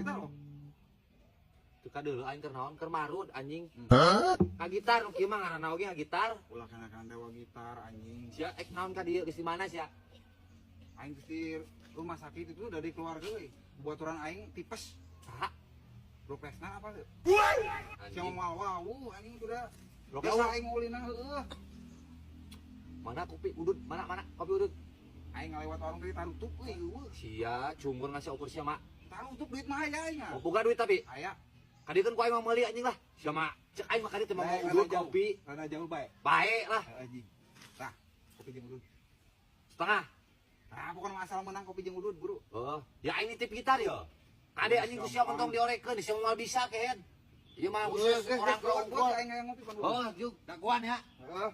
Kita loh. Teu kadeuleu aing keur naon, keur marud anjing. Ka gitar nu kieu mah ngaranna oge gitar. Ulah kana dewa gitar anjing. Sia ek naon ka dieu geus di mana sia? Aing geus di rumah sakit itu dari keluarga euy. Baturan aing tipes. Saha? Profesna apa tuh? Anjing. Siapa mau wawuh anjing udah. Lokes Jauh aing ngulina heueuh. Mana kopi udut? Mana mana kopi udut? Aing ngalewat warung tadi tarutup euy eueuh. Sia cungur ngasih ukur sia mah. Tarutup duit mah aya aing. Mau boga duit tapi Aya. kadieu kan ku aing mah meuli anjing lah. Sia mah cek aing mah kadieu teh mau Bae, udut rada jauh. kopi. Rada jauh bae. Bae lah Heeh, anjing. Tah, kopi jeung udut. Setengah. Nah, bukan masalah menang kopi jeung udut, Bro. Oh, ya aing nitip gitar ya. Kade anjing ku sia mentong diorekeun, sia moal bisa kehed. Ieu mah khusus orang pro unggul. Aing hayang ngopi pan. Oh, juk dagoan ya. Heeh.